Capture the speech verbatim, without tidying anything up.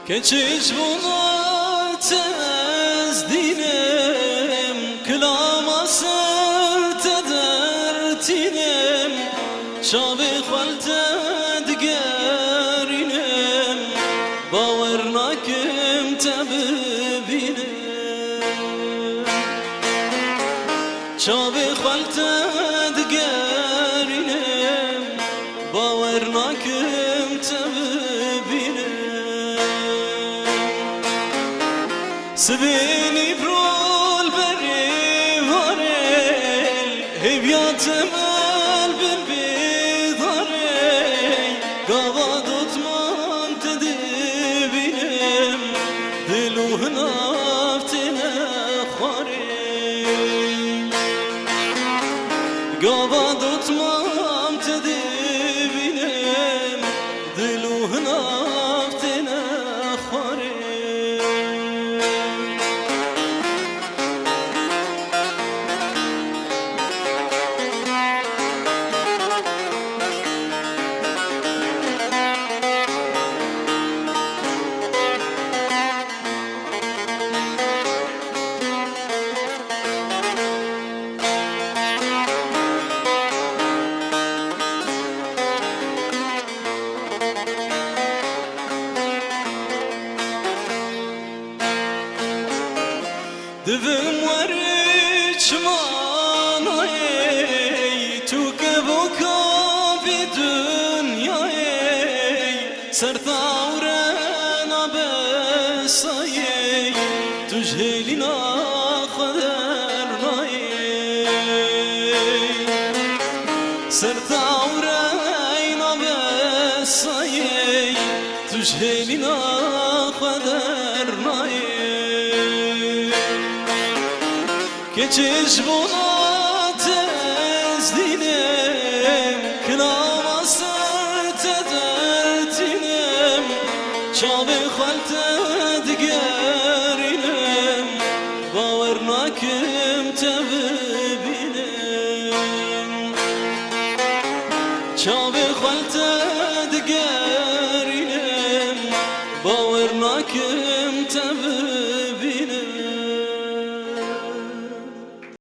Keçê ji bona te ez dînim, kilama ser te dertînim, çavê xwe li te digerînim, bawer nakim te bibînim. Çavê xwe li te digerînim, bawer nakim te bibînim. Sibê nîvro li berê varê, hêviya te me li bin bêdarê, gava dotman te dibînim, dil û hinav têne xwarê. Gava dotmam te dibînim, dil û hinav têne xwarê. Divim werî çimanayê, tu kevoka vî dinyayê, ser tawre nabesayê, tu ji hêlîna xwe dernayê. Ser tawre nabesayê, tu ji hêlîna xwe dernayê. Keçê ji bona te ez dînim, kilama ser te dertînim, çavê xwe li te digerînim, bawer nakim te bibînim. Çavê xwe li te digerînim, bawer nakim te bibînim.